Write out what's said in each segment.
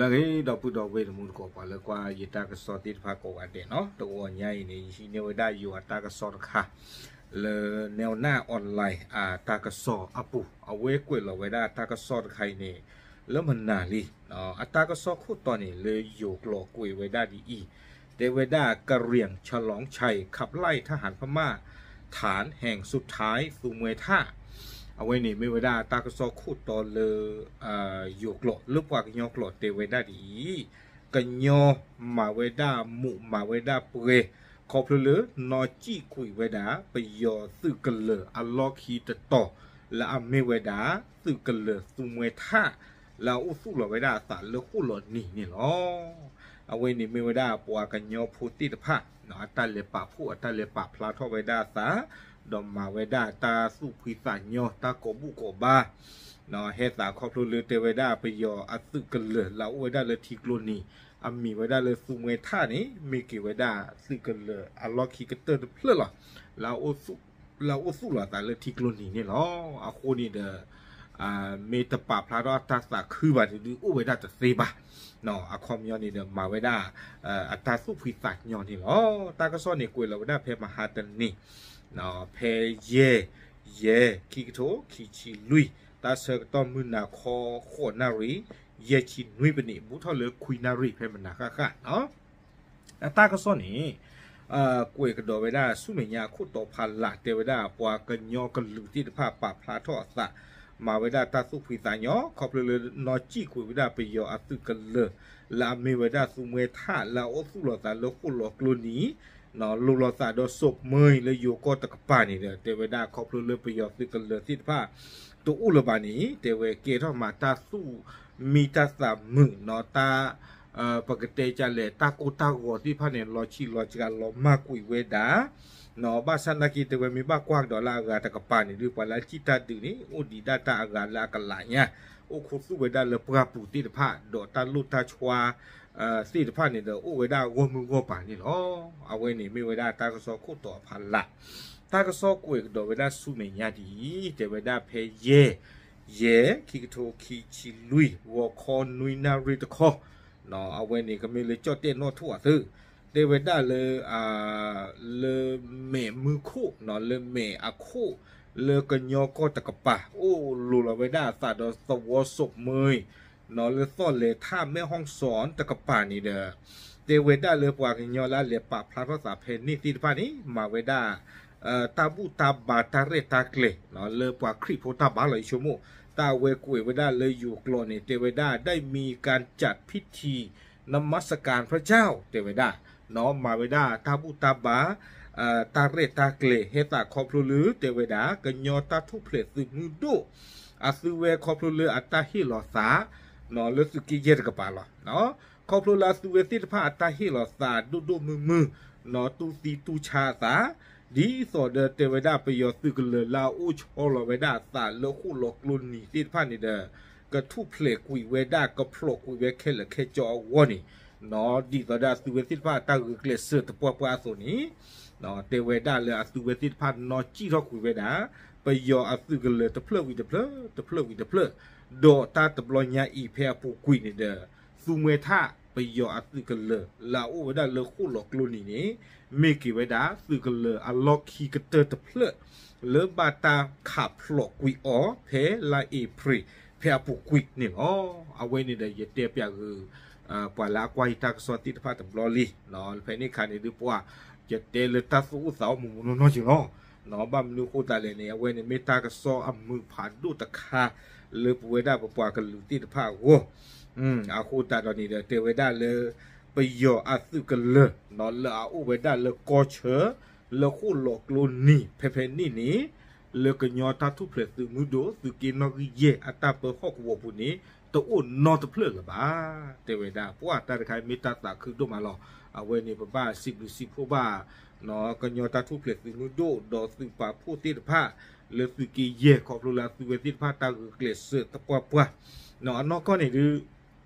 ဂ့ၤ ဒီပုၢ်ဒီဝဲၢ်တံၤသကိး ပှၤလၢကွၢ်ယတၢ်ကစီၣ်သ့ၣ်တဖၣ်ကိးဂၤဒဲးနီၤ, တဂီၤညါအံၤန့ၣ် ယဟံးန့ၢ်ဝဲဒၣ်ယိၤအတၢ်ကစီၣ်တခါ လၢ Newna Online အတၢ်ကစီၣ်အပူၤ, အဝဲကွဲးလီၤဝဲဒၣ်တၢ်ကစီၣ်တခါအံၤန့ၣ် လၢမနၤလံ, အတၢ်ကစီၣ်ခိၣ်တီန့ၣ် လၢယိၤကျိာ်ကွဲးဝဲဒၣ်ဒ်အံၤ, တဲဝဲဒၣ် กะเหรี่ยงฉลองชัยขับไล่ทหารพม่า ฐานแห่งสุดท้าย သုးမွဲထၣ် အဝဲန့ၣ်မ့ၢ်ဝဲဒၣ်တၢ်ကစီၣ်ခိၣ်တီလၢ ယိၤကျိာ် လၢပှၤကညီကျိာ်တဲဝဲဒၣ်ဒ်အံၤ, ကညီမၤဝဲဒၣ်မူးမၤဝဲဒၣ်ပှဲၤ ခီဖျိလၢနီၢ်စံၣ်ကွံာ်ဝဲဒၣ် ပယီၤသုးကလၢၤအလီၢ်ခံတတီၤ လၢအမ့ၢ်ဝဲဒၣ် သုးကလၢၤသုးမွဲထၣ် လၢအအိၣ်သူၣ်လီၤဝဲဒၣ်အသးလၢဃိၣ်လီၤနံၤန့ၣ်လီၤ. အဝဲန့ၣ်မ့ၢ်ဝဲဒၣ်ပှၤကညီဖိသ့ၣ်တဖၣ် အတၢ်လဲၤပာ်ဖှိၣ်အတၢ်လဲၤပာ်ဖျါထီၣ်ဝဲဒၣ်အသး, ဒီးမၤဝဲဒၣ်တၢ်သူၣ်ဖှံသးညီ တၢ်ကိးဘူၣ်ကိးဘါ ဟဲသးခီဖျိလၢတဲဝဲဒၣ်ပယီၤအသုးကလၢၤလၢအအိၣ်ဝဲဒၣ်လၢထံကျိနံၤ အမံၤဝဲဒၣ်လၢသုးမွဲထၣ်န့ၣ် မ့ၢ်က့ၤဝဲဒၣ်သုးကလၢၤအလီၢ်ခံကတၢၢ်တဖျၢၣ်လီၤ. လၢအအိၣ်သူၣ်လီၤအသးလၢထံကျိနံၤန့ၣ်လီၤ. အဃိန့ၣ်ဒီး မ့ၢ်တပာ်ဖျါထီၣ်အတၢ်သးခုဘၣ်န့ၣ်ဒုးအိၣ်ဝဲဒၣ်တသ့ဘၣ်. အခီပညီန့ၣ်ဒီးမၤဝဲဒၣ် အတၢ်သူၣ်ဖှံသးညီန့ၣ်လီၤ. တၢ်ကစီၣ်န့ၣ်ကွဲးလီၤဝဲဒၣ်ဖဲမဟါတနံၤ ဖဲယဲၢ် ယဲၢ် ခံကထိခံဆံလွံၢ် တၢ်ဆၢကတီၢ်မုၢ်နၤခီ ဃိးနၣ်ရံၣ် ယဲၢ်ဆံနွံပနံး ဘူးထီၣ်လၢခွံနၣ်ရံၣ်ဖဲမနၤဃၣ်ဃၣ် အတၢ်ကစီၣ်န့ၣ် ကွဲးကဒီးဝဲဒၣ်ဆူမဲာ်ညါအခိၣ်တီဖးလၢ် တဲဝဲဒၣ်ပှၤကညီကလုာ်သ့ၣ်တဖၣ်ပာ်ဖျါထီၣ်အသး မၤဝဲဒၣ်တၢ်သူၣ်ဖှံသးညီ ခီဖျိလၢနီၢ်စံၣ်ကွံာ်ဝဲဒၣ်ပယီၤအသုးကလၢၤ လၢအမ့ၢ်ဝဲဒၣ်သုးမွဲထၣ် လၢအအိၣ်သူၣ်လီၤသးလၢဃိၣ်လီၤကျိနံၤ လိၤလီၤသးဒီးစီၤပမၢလၢယိၤကီၢ်တကပၤန့ၣ်ဒီး တဲဝဲဒၣ်ခီဖျိလၢပယီၤသုးကလၢၤသ့ၣ်တဖၣ် တအိၣ်လၢၤဘၣ်န့ၣ် တဲဝဲကဲထီၣ်မၤတၢ်သူၣ်မံတၢ်သးမုာ်နီၤ တၢ် ပကတဲကလဲၣ် တၢ်ကိၢ်တၢ်ဂီၤသ့ၣ်တဖၣ်န့ၣ် လီၤဆံးလီၤစှၤလီၤမၢ်ကွံာ်ဝဲဒၣ် ဘၣ်ဆၣ်နာ်က့တဲဝဲမ့ၢ်ဘၣ်ကွၢ်ကဒီးလၢအဂၤတကပၤန့ၣ်ဒုး ပှၤလၢအစံၣ်တၢ်ဒုးန့ၣ် အိၣ်ဒံးဒၣ်တၢ်အဂၤလၢအကလးညါ အိၣ်ခူသူၣ်ဝဲဒၣ်လၢပှၢ်ပူၤသ့ၣ်တဖၣ် ဒီးတၢ်လိၣ်တၢ်ဆှါ သ့ၣ်တဖၣ်န့ၣ်ဒီး အိၣ်ဝဲဒၣ်ဂီၢ်မုၢ်ဂီၢ်ပၤန့ၣ်လီၤ. အဝဲန့ၣ်မ့ၢ်ဝဲဒၣ်တၢ်ကစီၣ်ခိၣ်တီအဖးလၢ် တၢ်ကစီၣ်ကွဲးကဒီးဝဲဒၣ်ဆူမဲာ်ညါဒ်အံၤ တဲဝဲဒၣ်ဖဲယဲၢ် ယဲၢ် ခံကထိခံဆံလွံၢ် ဂီၤခီနွံနၣ်ရံၣ်တခီ အဝဲန့ၣ်ကမ့ၢ်လၢကၠီၣ်တဲၣ်နီၣ်ထိၣ်အသုး တဲဝဲဒၣ်လၢ လၢမဲာ်မုၢ်ခိၣ် လၢမဲာ်အခိၣ် လၢကညီကီၢ်တကပၤ အိၣ်လိၤလီၤဝဲဒၣ်အသးဒီးသဝီစီၤပမၢ လၢသီၣ်လဲၤထၣ်မဲၣ်ဟီၣ်စီၣ်တကပၤန့ၣ်ဒီး တဲဝဲဒၣ်လၢပှၤကညီလၢအလဲၤပာ်ဖျါထီၣ်သးဖဲန့ၣ်သ့ၣ်တဖၣ်န့ၣ် မၤဝဲဒၣ် တၢ်ဘူၣ်တၢ်ဘါတၢ်ရဲၣ်တၢ်ကျဲၤ လၢပှၤခရံာ်ဖိတၢ်ဘါလီၤ ယဆိကမိၣ် တၢ်အဝဲကွဲးဝဲဒၣ်လၢယိၤကျိာ်န့ၣ် တဲဝဲဒၣ် ได้มีการจัดพิธีนมัสการพระเจ้า တဲဝဲဒၣ် မၤဝဲဒၣ်တၢ်ဘူၣ်တၢ်ဘါ တၢ်ရဲၣ်တၢ်ကျဲၤ ဟဲသးခီဖျိလၢ တဲဝဲဒၣ် ကညီတၢ်ထူၣ်ဖျဲးသုးမုၢ်ဒိၣ် အသုဝဲခီဖျိလၢအတၢ်ဟ့ၣ်လီၤသး လၢသုးက့ယဲၢ်တကပၤလီၤ. ခီဖျိလၢအသုဝဲသ့ၣ်တဖၣ်အတၢ်ဟ့ၣ်လီၤသးဒိၣ်ဒိၣ်မုၢ်မုၢ် တူၢ်သံတူၢ်ဆါအသး ဒ်သိးဒီးတဲဝဲဒၣ်ပယီၤသုးကလၢၤလၢအအိၣ်ဆီလီၤဝဲဒၣ်အသးလၢဃိၣ်လီၤကျိနံၤသ့ၣ်တဖၣ်န့ၣ်ဒီး ကထူၣ်ဖျဲးကွံာ်ဝဲဒၣ် ကဖျိးကွံာ်ဝဲခဲလၢာ်ခဲဆ့အဂီၢ်န့ၣ် ဒ်သိးဒီးအသုဝဲသ့ၣ်တဖၣ်အတၢ်ဂုာ်ကျဲးစၢးသပှၢ်ပှၢ်အသိးန့ၣ် တဲဝဲဒၣ်လၢအသုဝဲသ့ၣ်တဖၣ်နီၢ်စံၣ်ထီၣ်ကွံာ်ဝဲဒၣ် ပယီၤအသုးကလၢၤတဖျၢၣ်ဝံၤတဖျၢၣ် တဖျၢၣ်ဝံၤတဖျၢၣ် ဒီးတၢ်တဘျီညါအံၤဖဲအပူၤကွံာ်န့ၣ်ဒီး သူမှဲထၣ် ပယီၤအသုးကလၢၤလၢအအိၣ်ဝဲဒၣ်လၢဃိၣ်လီၤကျိနံၤန့ၣ် မ့ၢ်က့ၤဝဲဒၣ်သုးကလၢၤအလီၢ်ခံကတၢၢ်တဖျၢၣ် လၢဘၣ်တၢ်ခးဖျိးကွံာ်အီၤဖဲလါအ့ဖြ့ၣ် ဖဲအပူၤကွံာ်န့ၣ်လီၤ. အဝဲန့ၣ်ဒီးယတဲပၠးဂုာ် ပှၤလၢအကွၢ်ယတၢ်ကစီၣ်သ့ၣ်တဖၣ်တဘျီလံ ဖဲန့ၣ်အခါန့ၣ်ဒုးပှၤ ယတဲလၢတၢ်သူၣ်အိၣ်သးအိၣ်မူးမူးနီၢ်နီၢ်က့ၤလီၤ. ဘၣ်မနုၤအဃိသတးလဲၣ်န့ၣ် အဝဲန့ၣ်မ့ၢ်တၢ်ကစီၣ်အမုာ်ဖးဒိၣ်တခါ လၢပဝဲဒၣ်ပပှၤကလုာ်သ့ၣ်တဖၣ်အဂီၢ် အဃိသတးဒီးန့ၣ်ဒီး တဲဝဲဒၣ်လၢ ပယီၤအသုးကလၢၤ လၢအအိၣ်ဝဲဒၣ်လၢကီၢ်ဆၢ လၢဃိၣ်လီၤကျိနံၤဖဲဖဲန့ၣ်န့ၣ် လၢကညီတၢ်ထူၣ်ဖျဲးသုးမုၢ်ဒိၣ် သုးက့နီၣ်ဂံၢ်ယဲၢ်အတၢ်ပၢဟီၣ်ကဝီၤပူၤန့ၣ် တအိၣ်နီတဖျၢၣ်လၢၤဘၣ်. တဲဝဲဒၣ် ပှၤတၢ်တခါမ့ၢ်တၢ်သးခုဒိၣ်မးလီၤ. အဝဲန့ၣ် ပဘၣ်စံးဘျုးစံးဖှိၣ်ဘၣ် ကညီတၢ်ထူၣ်ဖျဲးသုးမုၢ်ဒိၣ် ဒီးသုးပာ်ဖှိၣ်သ့ၣ်တဖၣ် လၢသုးက့ယဲၢ် ခီဖျိလၢအသုဝဲသ့ၣ်တဖၣ်တၢ်ဂုာ်ကျဲးစၢးသပှၢ်ပှၢ် အနီၢ်ကီၢ်န့ၣ်ဒုး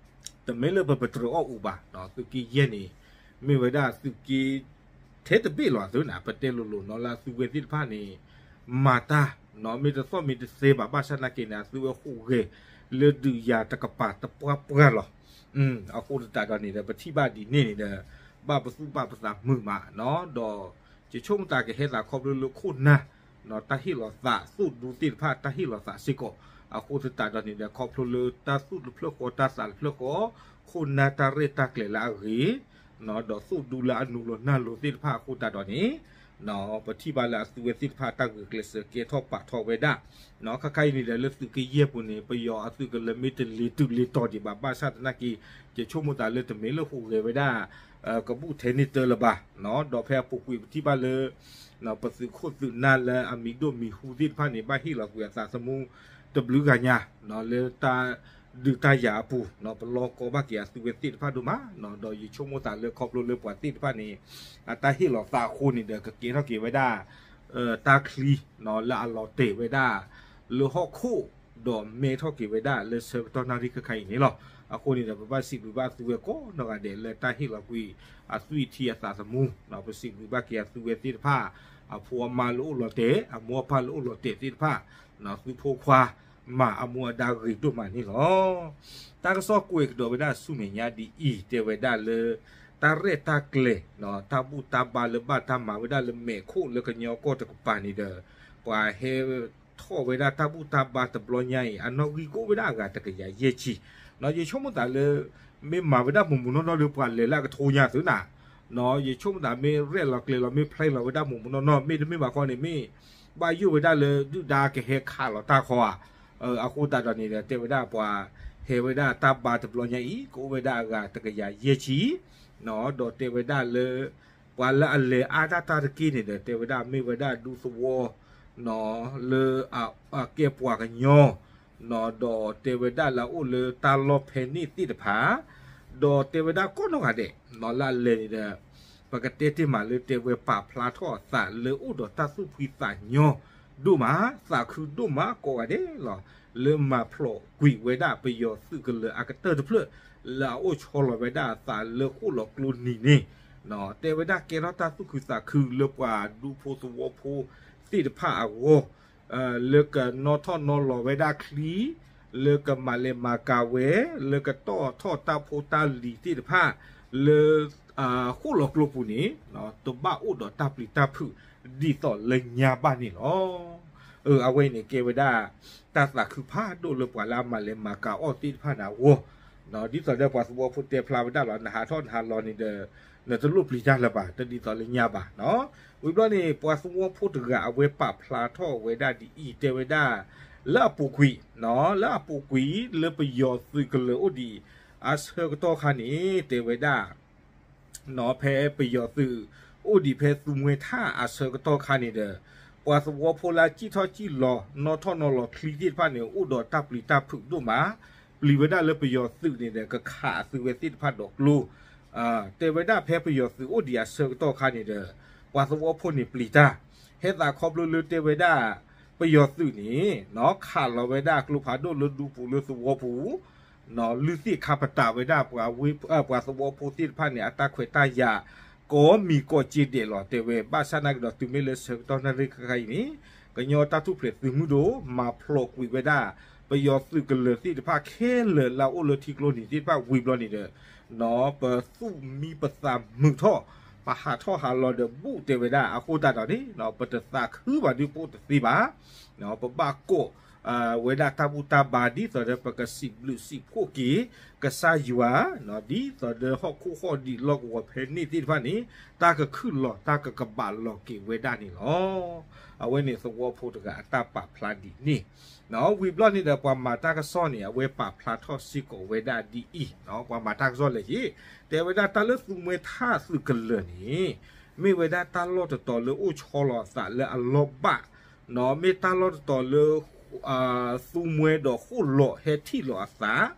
တမ့ၢ်လၢပပတြၢၤအီၣ်အူးဘၣ် သုးက့ယဲၢ်န့ၣ် မ့ၢ်ဝဲဒၣ်သုးက့ ထဲတဘ့ၣ်လီၤအသုန့ၣ် ပတဲလိၤလိၤနီၤ လၢအသုဝဲသ့ၣ်တဖၣ်န့ၣ် မၤတၢ် မ့ၢ်တသီၣ်မ့ၢ်တသဲဘၣ် ဘၣ်ဆၣ်နာ်က့န့ၣ် အသုဝဲဟူးဂဲၤ လၢဒုးယၤတကပၤသပှၢ်ပှၢ်လီၤ. အဃိသတးဒီးန့ၣ်ဒီး ပထံၣ်ဘၣ်ဒ်န့ၣ်န့ၣ်ဒီး ဘၣ်ပသူၣ်ဘၣ်ပသးမုာ်မးနီၤ, ဒီးယဆိကမိၣ်သးကဟဲသးခီဖျိလၢခိၣ်နၢ် တၢ်ဟ့ၣ်လီၤသး သိၣ်ဒူသ့ၣ်တဖၣ် တၢ်ဟ့ၣ်လီၤသးစ့ၢ်ကီး, အဃိသတးဒီးန့ၣ်ဒီး ခီဖျိလၢတၢ်သူၣ်တဖျၢၣ်ဃီ တၢ်သးတဖျၢၣ်ဃီ, ခိၣ်နၢ်တၢ်ရဲၣ်တၢ်ကျဲၤလၢအဂ့ၤ ဒီးသိၣ်ဒူလၢအနုာ်လီၤနၢ်လီၤသ့ၣ်တဖၣ်အဃိသတးဒီးန့ၣ် ပထံၣ်ဘၣ်လၢအသုဝဲသ့ၣ်တဖၣ်တၢ်ဂုာ်ကျဲးစၢးကဲထီၣ်ပာ်ထီၣ်ဝဲဒၣ်, ခါခါအံၤန့ၣ်ဒီး လၢသုးကယဲၢ်ပူၤန့ၣ် ပယီၤအသုးကလၢၤမ့ၢ်တလ့ၤတုၤလ့ၤတီၤဒံးဘၣ် ဘၣ်ဆၣ်သနာ်က့ ယဆိကမိၣ်သးလၢတမ့ၢ်လၢဟူးဂဲၤဝဲဒၣ် ကဘူၣ်ထဲန့ၣ်တၢလၢၤဘၣ်, ဒီးဖဲအပူၤကွံာ်ပထံၣ်ဘၣ်လၢ ပသုးခိၣ်သုးနၢ်လၢအမံၤဒိၣ်မံၤဟူသ့ၣ်တဖၣ်န့ၣ် ဘၣ်ဟ့ၣ်လီၤကွံာ်အသးသမူ တဘျုးဂၤညါ လၢတၢ်ဒုးတၢ်ယၤအပူၤ ပလီၢ်ကီဘၣ်က့ၤအသုဝဲသ့ၣ်တဖၣ်ဒိၣ်မး, ဒီးယဆိကမိၣ်သးလၢခီဖျိလၢပှၤသ့ၣ်တဖၣ်န့ၣ် အတၢ်ဟ့ၣ်လီၤသးအဃိန့ၣ်ဒီး ကကဲထီၣ်က့ၤဝဲဒၣ် တၢ်ချံ လၢအလီၤတဲာ်ဝဲဒၣ် လၢဟီၣ်ခိၣ် ဒီးမဲထီၣ်က့ၤဝဲဒၣ်လၢဆၢကတီၢ်နၣ်ရံၣ်ခဲခါအံၤန့ၣ်လီၤ. အဃိန့ၣ်ဒီး ပဘၣ်စံးဘျုးဘၣ်သုဝဲကိးနီၢ်ဂၤဒဲးလၢတၢ်ဟ့ၣ်လီၤကွံာ်အသွံၣ်ထံအသးသမူ, ပစံးဘျုးဘၣ်က့ၤအသုဝဲသ့ၣ်တဖၣ် အဖိအမါလၢအိၣ်လီၤတဲာ် အမိၢ်အပၢ်လၢအိၣ်လီၤတဲာ်သ့ၣ်တဖၣ် သုဖိခွါ မၤအမူအဒါဂ့ၤဒိၣ်မးန့ၣ်လီၤ. တၢ်ကစီၣ်ကွဲးကဒီးဝဲဒၣ်ဆူမဲာ်ညါဒ်အံၤ တဲဝဲဒၣ်လၢ တၢ်ရဲၣ်တၢ်ကျဲၤ တၢ်ဘူၣ်တၢ်ဘါလၢဘၣ်တၢ်မၤဝဲဒၣ်လၢမဲာ်ခိၣ်လၢကညီကီၢ်တကပၤန့ၣ်ဒီး ပှၤဟဲထီၣ်ဝဲဒၣ်တၢ်ဘူၣ်တၢ်ဘါတဘျီညါအံၤ အနီၣ်ဂံၢ်ကအိၣ်ဝဲဒၣ်အဂၤတကယၤယဲၢ်ဆံ, ယဆိကမိၣ်သးလၢ မ့ၢ်မၤဝဲဒၣ်မူးမူးနီၢ်နီၢ်ဒီး ပှၤလဲၤလၢအကထိညါသုနၤ, ယဆိကမိၣ်သးမ့ၢ်ရဲၣ်လီၤကျဲၤလီၤ မ့ၢ်ဖျဲလီၤဝဲဒၣ်မူးမူးနီၢ်နီၢ် မ့တမ့ၢ်ဘၣ်ခီန့ၣ် မ့ၢ်ဘၣ်ယိၣ်ဝဲဒၣ်လၢဒုၣ်ဒါကဟဲခးလီၤတၢ်ခီဧါ. အဃိသတးဒီးန့ၣ်ဒီး တဲဝဲဒၣ်ပှၤဟဲဝဲဒၣ်တၢ်ဘါတဘျီညါအံၤ ကအိၣ်ဝဲဒၣ်အဂၤတကယၤယဲၢ်ဆံ, ဒီးတဲဝဲဒၣ်လၢ ပှၤလၢအလဲၤအါဒၣ်တၢ်တက့ၢ်န့ၣ်ဒီး တဲဝဲဒၣ်မ့ၢ်ဝဲဒၣ်ဒူသဝီ လၢအကဲပှၤကညီ ဒီးတဲဝဲဒၣ်လၢအအိၣ်လၢတၢ်လီၢ်ဖဲန့ၣ်သ့ၣ်တဖၣ် ဒီးတဲဝဲဒၣ်ကိးနီၢ်ဂၤဒဲး လၢအလဲၤန့ၣ်ဒီး ပကတဲတ့ၢ်မးလၢတဲဝဲပာ်ဖျါထီၣ်အသးလၢအိၣ်ဒီးတၢ်သူၣ်ဖှံသးညီဒိၣ်မး သးခုဒိၣ်မးကိးဂၤဒဲးလီၤ. လၢမၤဖျိးကွံာ်ဝဲဒၣ်ပယီၤသုးကလၢၤအကတၢၢ်တဖျၢၣ် လၢအအိၣ်ဆီလီၤဝဲဒၣ်အသးလၢဃိၣ်လီၤကျိနံၤန့ၣ် တဲဝဲဒၣ်ကဲထီၣ်တၢ်သူၣ်ခုသးခုလၢပှၤဒူဖိသဝီဖိသ့ၣ်တဖၣ်အဂီၢ် လၢကနီၣ်ထီၣ်နီၣ်လီၤဝဲဒၣ်ချံ, လၢကမၤလဲၤမၤကၤဝဲ, လၢကတီၣ်ထီၣ်တၢ်ဖိတၢ်လံၤသ့ၣ်တဖၣ် လၢ ဃိၣ်လီၤကျိပူၤန့ၣ် တဘၣ်အိၣ်ဒီးတၢ်ပျံၤတၢ်ဖုး ဒ်သိးလၢညါဘၣ်န့ၣ်လီၤ. အဝဲအံၤန့ၣ်ကဲဝဲဒၣ် တၢ်သးခုဖးဒိၣ်လၢပှၤလၢအမၤလဲၤမၤကၤအီၣ်သ့ၣ်တဖၣ်န့ၣ်အဂီၢ်, ဒ်သိးဒီးပှၤသဝီဖိတဲဖျါဝဲဒၣ်လီၤ နဟးထီၣ်နဟးလီၤန့ၣ်ဒီး နတလိၣ်ပျံၤတၢ်လၢၤဘၣ်တဒ်သိးလၢညါဘၣ်. ဝံၤဘျီန့ၣ် ပှၤသဝီဖိတဂၤအဝဲပာ်ဖျါထီၣ်ဝဲဒၣ်ဒ်အံၤ တဲဝဲဒၣ် လၢအပူၤကွံာ် လၢအပူၤကွံာ်လၢပယီၤသုးကလၢၤအိၣ်ဒံး အဆၢကတီၢ်ခါန့ၣ် တဲဝဲဒၣ် ဖဲပယီၤသုးအိၣ်ဒံးဖဲသူမှဲထၣ်အဆၢကတီၢ်ခါန့ၣ်ဒီး ပှၤသဝီဖိလၢအစံၣ်ထီၣ်စံၣ်လီၤ နီၣ်ထီၣ်နီၣ်လီၤချံသ့ၣ်တဖၣ်န့ၣ် အိၣ်ဒီးတၢ်ပျံၤတၢ်ဖုးဒိၣ်မး, ပျံၤဝဲဒၣ်လၢပယီၤသုးန့ၣ်ဒီး ကခးအသုဝဲသ့ၣ်တဖၣ်ဒီးကျိ တဲဝဲဒၣ်ဖဲပယီၤသုးအိၣ်ဒံးအဆၢကတီၢ်ခါန့ၣ်ဒီး ပှၤသဝီဖိန့ၣ်ပျံၤတၢ်, ဟဲသးခီဖျိလၢတဲဝဲဒၣ် ပယီၤသုးန့ၣ် ခးလီၤဝဲဒၣ်ကျိဖးဒိၣ်လၢဒူပူၤလၢသဝီပူၤ လုၢ်သ့ၣ်ခါပတာ်ဝဲဒၣ် ပှၤသဝီဖိသ့ၣ်တဖၣ်န့ၣ် အတၢ်ခွဲးတၢ်ယာ် ကိးမံၤကိးက့ဒဲးလီၤ တဲဝဲ ဘၣ်ဆၣ်သနာ်က့ဒီးတုၤမ့ၢ်လၢဆၢကတီၢ်နၣ်ရံၣ်ခဲခါအံၤန့ၣ် ကညီတၢ်ထူၣ်ဖျဲးသုးမုၢ်ဒိၣ် မၤဖျိးကွံာ်ဝဲဒၣ် ပယီၤသုးကလၢၤသ့ၣ်တဖၣ်ခဲလၢာ်လၢအအိၣ်လၢထံကျိနံၤသ့ၣ်တဖၣ်ဝံၤဘျီန့ၣ်ဒီး ပသူၣ်မံပသးမုာ်ထီၣ် ပဟးထီၣ်ဟးလီၤဒီးဘူးတဲဝဲဒၣ် အဃိသတးဒီးန့ၣ် ပတသးခုဘၣ်ဒုးပအိၣ်တသ့ဘၣ် ပဘၣ်ကိးဝဲဒၣ်တၢ်ဘူၣ်တၢ်ဘါဒ်သိးဒီး ပကစံးဘျုးစံးဖှိၣ်က့ၤ ကစၢ်ယွၤ ဒ်သိးဒီးဟီၣ်ခိၣ်ဟီၣ်ဒံးလီၢ်ကဝီၤဖဲန့ၣ်သ့ၣ်တဖၣ်န့ၣ် တၢ်ကခုၣ်လီၤ တၢ်ကကဘၣ်လီၤက့ၤဝဲဒၣ်န့ၣ်လီၤ. အဝဲန့ၣ်သဝီဖိတဂၤအတၢ်ပာ်ဖျါဒ်န့ၣ် ဝံၤဘျီန့ၣ်ဒီး ပှၤမၤတၢ်ကစီၣ်န့ၣ် အဝဲပာ်ဖျါထီၣ်စ့ၢ်ကီးဝဲဒၣ်ဒ်အံၤ ပှၤမၤတၢ်ကစီၣ်လဲၤဟ့ၣ် တဲဝဲဒၣ်တၢ်လၢသူမှဲထၣ်သုးကလၢၤန့ၣ် မ့ၢ်ဝဲဒၣ်တၢ်လီၢ်တတီၤလၢအိၣ်ဆီလီၤအသးလၢအလီၢ်ဘၣ် မ့ၢ်တၢ်လီၢ်တတီၤလၢ သူမှဲဒီးဃိၣ်လီၤဟဲထံၣ်လီၤအသး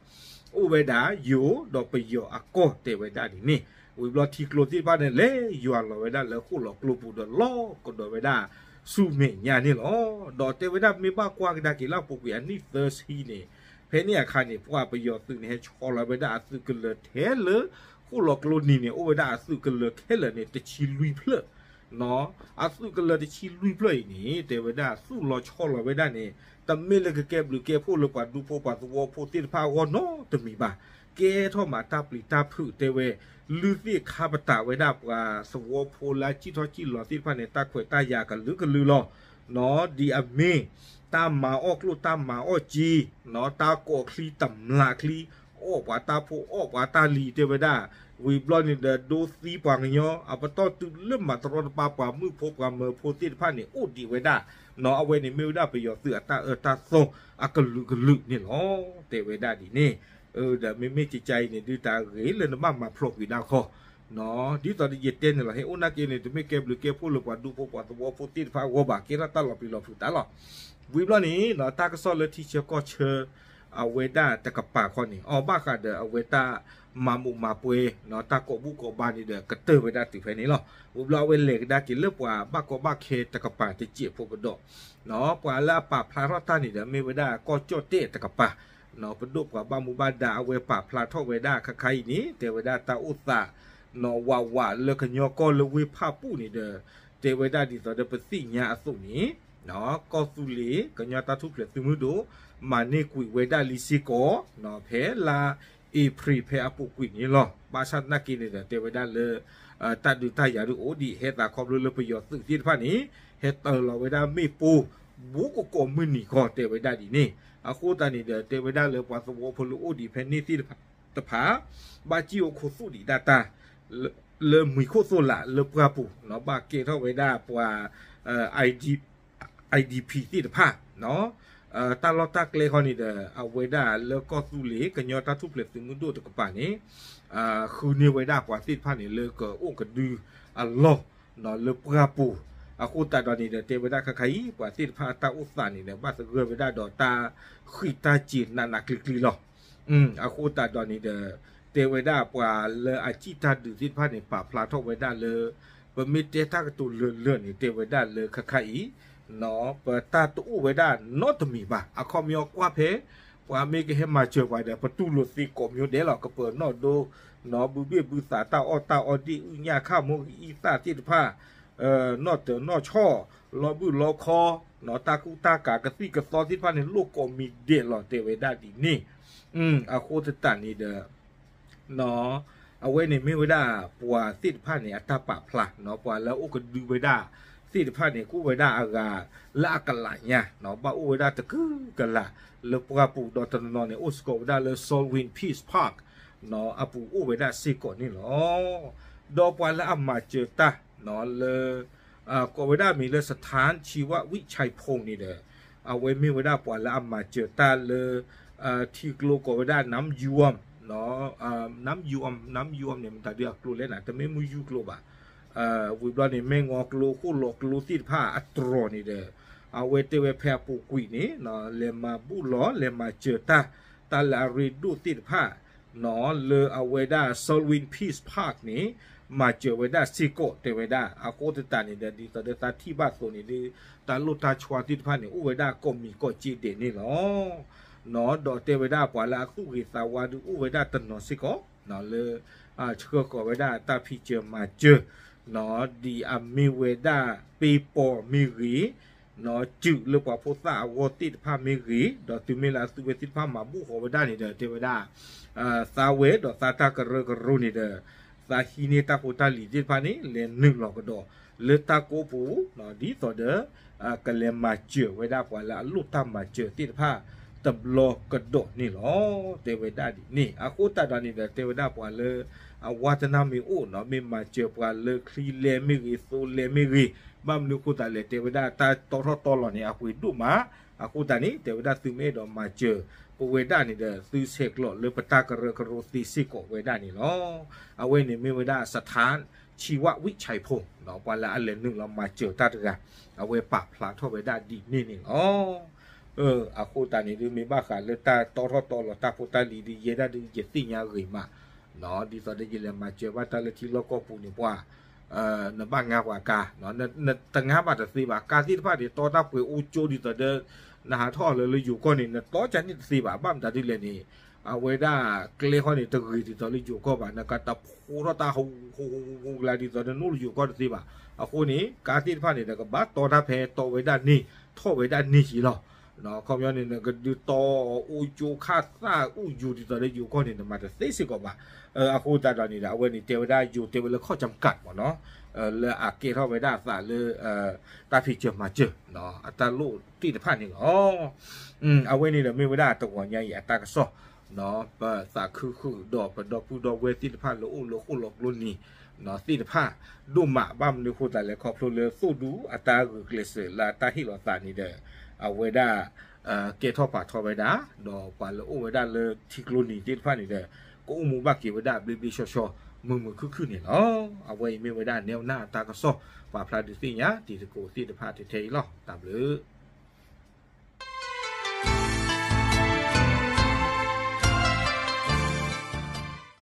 အိၣ်ဝဲဒၣ်ယိၤဒီးပယီၤအကီၢ်တဲဝဲဒၣ်ဒ်န့ၣ် ဝံၤဘျီထံကျိသ့ၣ်တဖၣ်န့ၣ် လဲၤယွၤလီၤဝဲဒၣ်လၢဃိၣ်လီၤကျိပူၤဒီးလီၤကဒီးဝဲဒၣ်ဆူမဲာ်ညါန့ၣ်လီၤ. ဒီးတဲဝဲဒၣ်မ့ၢ်ဘၣ်ကွၢ်ကဒါက့ၤလၢအပူၤကွံာ်အနံၣ်သၢဆံန့ၣ် ဖဲန့ၣ်အခါန့ၣ် ပှၤပယီၤသုးန့ၣ် ဟဲဆီလီၤဝဲဒၣ်အသုးကလၢၤထဲလၢ ဃိၣ်လီၤကျိနံၤန့ၣ် အိၣ်ဝဲဒၣ်အသုးကလၢၤခဲလၢာ်န့ၣ် တဆံလွံၢ်ဖျၢၣ် အသုးကလၢၤတဆံလွံၢ်ဖျၢၣ်အံၤန့ၣ် တဲဝဲဒၣ်သူၣ်လီၤဆီလီၤဝဲဒၣ်န့ၣ် တမ့ၢ်လၢကကဲဘျုးကဲဖှိၣ်လၢပှၤဒူဖိပှၤသဝီဖိသ့ၣ်တဖၣ်အဂီၢ်နီတမံၤဘၣ်. ကဲထီၣ်မးတၢ်ပျံၤတၢ်ဖုးတဲဝဲ, လုၢ်သ့ၣ်ခါပတာ်ဝဲဒၣ်ပှၤသဝီဖိလၢအစံၣ်ထီၣ်စံၣ်လီၤသ့ၣ်တဖၣ်န့ၣ် တၢ်ခွဲးတၢ်ယာ်ကလုာ်ကလုာ်လီၤ. နီၢ် ဒ်အမ့ၢ် တၢ်မၤအီၣ်ကျိၣ်တၢ်မၤအီၣ်စ့, နီၢ် တၢ်ကိးချံတမျးချံ, အီၣ်ပှၤတၢ်ဖိအီၣ်ပှၤတၢ်လံၤတဲဝဲဒၣ်, ဝံၤဘျီန့ၣ်ဒီးဒိသံပှၤကညီ အပတီၢ်တုၤလၢမၤတရီတပါပှၤမုၣ်ဖိပှၤမၢၤဖိသ့ၣ်တဖၣ်န့ၣ် အိၣ်ဒံးဝဲဒၣ်, နီၢ် အဝဲန့ၣ်မ့ၢ်ဝဲဒၣ်ပယီၤသုးအတၢ်အၢတၢ်သီအကလုာ်ကလုာ်န့ၣ်လီၤ. တဲဝဲဒၣ်ဒ်န့ၣ်, ဒီးမ့မ့ၢ်ကကါအံၤန့ၣ် ဒုးတၢ်ဂ့ၤလၢနဘၣ်မၤဖျိးကွံာ်ဒၣ်ခီ, နီၢ် ဒ်သိးဒီးယတဲန့ၣ်လီၤ. ဟဲအိၣ်နာ်က့န့ၣ် တမ့ၢ်ကဲဘျုးကဲဖှိၣ်လၢပှၤဒူဖိပှၤသဝီဖိသ့ၣ်တဖၣ်အဂီၢ်ဘၣ်, ကဲထီၣ်တၢ်လီၤပျံၤလီၤဖုးတၢ်လီၤ. ဝံၤဘျီန့ၣ် နီၢ် တၢ်ကစီၣ်လၢထံဆၢကီၢ်ဆၢ အဝဲဒၣ်တကပၤခီန့ၣ် အီၣ်ဘၣ်ဃးဒီးအဝဲတၢ်မၤမူးမၤပွဲ, နီၢ် တၢ်ကိးဘူၣ်ကိးဘါန့ၣ်ဒီးကတၢၢ်ဝဲဒၣ်တုၤဖဲန့ၣ်လီၤ. ဝံၤဘျီအဝဲလဲၤကဒါက့ၤလၢပှၤဘၣ်ကီဘၣ်ခဲတကပၤတစဲးဖိကဒီး, နီၢ် ပှၤလၢအပာ်ဖျါထီၣ်တၢ်န့ၣ်ဒီး မ့ၢ်ဝဲဒၣ်ကီၢ်ကၠီၣ်တဲၣ်တကပၤ, နီၢ် ပဒိၣ်ပှၤဘၣ်မူဘၣ်ဒါအဝဲပာ်ဖျါထီၣ်ဝဲဒၣ်ခါခါအံၤန့ၣ် တဲဝဲဒၣ်တၢ်အိၣ်သး, နီၢ် ဝးဝးလၢကညီကီၢ်လၢဝ့ၢ်ဖၣ်ပူၣ်န့ၣ်ဒီး တဲဝဲဒၣ်ဒ်သိးဒီးပသ့ၣ်ညါအသိးန့ၣ်, နီၢ် ကီၢ်သူလ့ၤကညီတၢ်ထူၣ်ဖျဲးသုးမုၢ်ဒိၣ် မၤန့ၢ်ကွံာ်ဝဲဒၣ်လံစ့ၢ်ကီး, နီၢ် ဖဲလါအ့ဖြ့ၣ်ဖဲအပူၤကွံာ်န့ၣ်လီၤ. ဘၣ်ဆၣ်သနာ်က့န့ၣ်ဒီး တဲဝဲဒၣ်လၢ တၢ်ဒုးတၢ်ယၤဒုးအိၣ်ဒံး ဟဲသးခီဖျိလၢပယီၤသုးသ့ၣ်တဖၣ်န့ၣ် ဟဲတၢၤလီၤဝဲဒၣ်မ့ၣ်ပိၢ် ဘူးကကိးမုၢ်နံၤခီ တဲဝဲဒၣ်ဒ်န့ၣ်. အဃိသတးန့ၣ်ဒီး တဲဝဲဒၣ်လၢပှၤသဝီဖိလၢအိၣ်ဒံးဖဲန့ၣ်သ့ၣ်တဖၣ် တဖၣ် ဘၣ်စံၣ်အိၣ်ခိးသူၣ်ဒံးဒၣ်တၢ် လၢ လၢမံၤခိၣ်သိၣ်လာ်လၢပှၢ်ပူၤ, နီၢ် ဘၣ်ကဲထီၣ်ဝဲဒၣ်ပှၤ I D P သ့ၣ်တဖၣ်, နီၢ် တၢ်လီၢ်တၢ်ကျဲခီန့ၣ်ဒီး အဝဲဒၣ်လၢကီၢ်သူလ့ၤကညီတၢ်ထူၣ်ဖျဲးသုးမုၢ်ဒိၣ်တကပၤန့ၣ် ဃုန့ၢ်ဝဲဒၣ်ပှၤသ့ၣ်တဖၣ်န့ၣ်လၢကအိၣ်ကဒုအလီၢ်, နီၢ် လၢပှၢ်ပူၤ. အဃိသတးဒီးန့ၣ်ဒီး တဲဝဲဒၣ်ခါခါအံၤ ပှၤသ့ၣ်တဖၣ်အတၢ်အိၣ်သးန့ၣ်ဒီး ဘၣ်သဂၢၢ်ဝဲဒၣ်ဒီးတၢ်ဃံးတၢ်စ့ၤနးနးကျံၤကျံၤလီၤ. အဃိသတးဒီးန့ၣ်ဒီး တဲဝဲဒၣ်ပှၤလၢအစံၣ်တၢ်ဒုးသ့ၣ်တဖၣ်န့ၣ် ပာ်ဖျါထီၣ်ဝဲဒၣ်လၢ ပမ့ၢ်တဲတၢ်ကတိၤလၢာ်လၢာ်န့ၣ် တဲဝဲဒၣ်လၢခါခါအံၤ နီၢ် ပတၢ်တအိၣ်ဝဲဒၣ်နီတမံၤဘၣ်. အခီပညီကွၢ်ဖဲ ပှၤမ့ၢ်ကဟဲမၤစၢၤပှၤဒီး ပတူၢ်လိာ်သ့ကိးမံၤဒဲးလီၤ. ကပၢၤနီၣ်ဒိ, နီၢ် ဘုဘ့ၣ်ဘုသး တၢ်အီၣ်တၢ်အီဒ့ၣ်အုၣ်ညၣ် ခၣ်မိၢ်ကအံသၣ်သ့ၣ်တဖၣ်, နီၣ်တၢၤနီၣ်ဆီၣ်, လီၤဘုၣ်လီၤခီ, နီၢ် တၢ်ကူတၢ်ကၤကသံၣ်ကသီသ့ၣ်တဖၣ်န့ၣ် လိၣ်ကိးမံၤဒဲးလီၤ တဲဝဲဒၣ်ဒ်န့ၣ်. အဃိသတးန့ၣ်ဒီး နီၢ် အဝဲန့ၣ်မ့ၢ်ဝဲဒၣ်ပှၤသ့ၣ်တဖၣ်န့ၣ် အတၢ်ပာ်ဖျါ, နီၢ် ပှၤလၢအအိၣ်ကဒုဝဲဒၣ်သ့ၣ်တဖၣ်န့ၣ် ကအိၣ်ဝဲဒၣ်အဂၤလၢအကလးညါ, နီၢ် ဘၣ်အိၣ်ဝဲဒၣ်တကုကလးလၢပှၢ်ပူၤ ဒီးတနီၤနီၤန့ၣ် အိၣ်စ့ၢ်ကီးဝဲဒၣ်လၢ Salween Peace Park, နီၢ် အပူၤအိၣ်ဝဲဒၣ်စ့ၢ်ကီးန့ၣ်လီၤ. ဒီးပှၤလၢအမၤစၢၤတၢ် နီၢ် လၢ ကိးဝဲဒၣ်မံၤလၢ Satan Chiwa Wichaypong န့ၣ်ဒီး အဝဲမ့ၢ်ဝဲဒၣ်ပှၤလၢအမၤစၢၤတၢ်လၢ ထံကျိကိးဝဲဒၣ် Nam Yuam, Nam Yuam, Nam Yuam န့ၣ် မတၤဒုအကျိလဲၣ်န့ၣ် တမ့ၢ်မုၢ်ယူၢ်ကျိဘၣ်. ဝံၤဘျီန့ၣ် မဲၢ်ငီၤကျိ ဃိၣ်လီၤကျိသ့ၣ်တဖၣ်အတြီၤန့ၣ်ဒီး အဝဲတဲဝဲဖဲအပူၤကွံာ်န့ၣ် လဲၤမၤဘူၣ်လီၤ လဲၤမၤစၢၤတၢ် တၢ်လၢအရ့ဒိၣ်သ့ၣ်တဖၣ် နီၢ် လၢအဝဲဒၣ် Salween Peace Park န့ၣ် မၤစၢၤဝဲဒၣ်စ့ၢ်ကီးတဲဝဲဒၣ်. အဃိသတးန့ၣ်ဒီး ဒ်သိးဒီးသးထံၣ်ဘၣ်သိးန့ၣ်ဒီး တၢ်လိၣ်တၢ်ဆှါသ့ၣ်တဖၣ်န့ၣ် အိၣ်ဝဲဒၣ်ကိးမံၤကိးစ့ဒဲးန့ၣ်လီၤ. နီၢ် ဒီးတဲဝဲဒၣ်ပှၤလၢအသူၣ်ဂ့ၤသးဝါဒုးအိၣ်ဝဲဒၣ်တနီၤစ့ၢ်ကီး နီၢ် လၢ ဆှၢဃီၤဝဲဒၣ်တၢ်ဖံးစၢၤမၤစၢၤ နီၢ် ဒ်အမ့ၢ်ဝဲဒၣ် ပ့ပီၤမ့ၢ်ဂ့ၤ နီၢ် စုးလၢပှၤဖိသၣ်အဂီၢ်သ့ၣ်တဖၣ်မ့ၢ်ဂ့ၤ ဒီးတုၤမ့ၢ်လၢအသုဝဲသ့ၣ်တဖၣ်မၤဘူၣ်ဃီၤဝဲဒၣ်န့ၣ်ဒီး တဲဝဲဒၣ် သးဝဲဒီးသးတၢ်ကရၢကရိန့ၣ်ဒီး သးဟံးန့ၢ်တၢ်ဖိတၢ်လံၤသ့ၣ်တဖၣ်န့ၣ် လဲၤနုာ်လီၤကဒီးလၢတၢ်ကိးပူၤ နီၢ် ဒ်သိးဒီး ကလဲၤမၤစၢၤဝဲဒၣ်ပှၤလၢအလိၣ်တၢ်မၤစၢၤသ့ၣ်တဖၣ်တဘျီကဒီးန့ၣ်လီၤ. တဲဝဲဒၣ်ဒ်န့ၣ် အဃိသတးဒီးန့ၣ်ဒီး တဲဝဲဒၣ်ပှၤလၢ အဝါတနၢ်မ့ၢ်အိၣ် နီၢ် မ့ၢ်မၤစၢၤပှၤလၢချံလဲမ့ၢ်ဂ့ၤ သိလဲမ့ၢ်ဂ့ၤ ဘၣ်မနုၤအဃိသတးလဲၣ် တဲဝဲဒၣ်တၢ်တီထီၣ်တီလီၤန့ၣ် အပှ့ၤဒိၣ်မး အဃိသတးန့ၣ် တဲဝဲဒၣ်သုမ့ၢ်အဲၣ်ဒိးမၤစၢၤပဝဲဒၣ်န့ၣ်ဒီး သုဆဲးကျိးလၢပတၢ်ကရၢကရိသ့စ့ၢ်ကီးဝဲဒၣ်န့ၣ်လီၤ. အဝဲန့ၣ်မ့ၢ်ဝဲဒၣ် Satan Chiwa Wichaypong နီၢ် ပှၤလၢအလဲၤနုာ်လီၤမၤစၢၤတၢ်တဂၤ အဝဲပာ်ဖျါထီၣ်ဝဲဒၣ်ဒ်န့ၣ်န့ၣ်လီၤ. အဃိသတးန့ၣ်ဒုး မ့ၢ်ဘၣ်ဃးလၢတၢ်တီထီၣ်တီလီၤတၢ်ဖိတၢ်လံၤဒုး ယဲဒၣ်ဒုးယသ့ၣ်ညါဂ့ၤမး နီၢ် ဒ်သိးဒီးယလဲၤမၤစၢၤဘၣ်တၢ်လၢထံလီၢ်ကီၢ်ပူၤန့ၣ် ပှၤ နဘၣ်ငါပှၤကါ နတငါဘၣ်တသ့ဘၣ် ကါသ့ၣ်တဖၣ်န့ၣ် တီတၢ်ပှဲၤအိၣ်ကၠိဒ်သိးဒီး နဟးထီၣ်လၢလၢယိၤကီၢ်န့ၣ် နတီကါန့ၣ်တသ့ဘၣ် ဘၣ်မတၤဒ်လဲၣ်န့ၣ် အဝဲဒၣ်ကျဲဃီန့ၣ် တဂ့ၤဒ်သိးလၢယိၤကီၢ်ဘၣ် နကတဖိထီၣ်တၢ်ဟူဟူဟူဟူဟူကလါ ဒ်သိးဒီးနအိၣ်လၢယိၤကီၢ်တသ့ဘၣ်. အဃိန့ၣ် ကါသ့ၣ်တဖၣ်န့ၣ်ဒီး ကဘၣ်တီတၢ်ဖဲတီဝဲဒၣ်န့ၣ် ထီၣ်ဝဲဒၣ်န့ၣ်ယံၤလီၤ. ခီပညီန့ၣ် နကဒုးတီအီၤအိၣ်ကၠိခၣ်သၣ်အူယူၤဒ်သိးလၢယိၤကီၢ်န့ၣ် နမၤတသ့စ့ၢ်ကီးဘၣ်. အဃိသတးဒီးန့ၣ်ဒီး အဝဲန့ၣ်တဲဝဲဒၣ်ယိၤတဲဝဲလၢ ข้อจำกัด မ့ၢ်နီၤ, လၢအကဲထီၣ်ဝဲဒၣ်အသးလၢ တၢ်ဖံးစၢၤမၤစၢၤ အတၢ်လိၣ်သ့ၣ်တဖၣ်န့ၣ်လီၤ. အဝဲန့ၣ်ဒီးမ့ၢ်ဝဲဒၣ်တဂီၤညါအံၤအတၢ်ကစီၣ် ပသးခုဃုာ်ဒီးပဒီပုၢ်ဒီဝဲၢ်သ့ၣ်တဖၣ်လၢအိၣ်လၢဃိၣ်လီၤကျိနံၤ သ့ၣ်တဖၣ် ဒိၣ်မး ဘၣ်မနုၤအဃိသတးလဲၣ် ခီဖျိလၢသိၣ်ဒူအတၢ်ဂုာ်ကျဲးစၢးလၢအတၢ်ဟ့ၣ်လီၤသးန့ၣ်ဒီး အဝဲဒၣ် ကဲထီၣ်ပာ်ထီၣ်ဝဲဒၣ် ဒီးပှၤလၢအိၣ်ဝဲဒၣ်လၢထံကျိနံၤသ့ၣ်တဖၣ်န့ၣ်ဒီး ကအိၣ်မူဘၣ်က့ၤဝဲဒၣ်ဘျ့ဘျ့ဆှီဆှီ မုာ်မုာ်ခုၣ်ခုၣ်န့ၣ်လီၤ. အဝဲအံၤမ့ၢ်ဝဲဒၣ်နဲဝနၢ်အတၢ်ကစီၣ် ပာ်ဖျါဒုးသ့ၣ်ညါတံၤသကိးသ့ၣ်တဖၣ်ထဲထဲအံၤလီၤ. တၢ်ဘျုး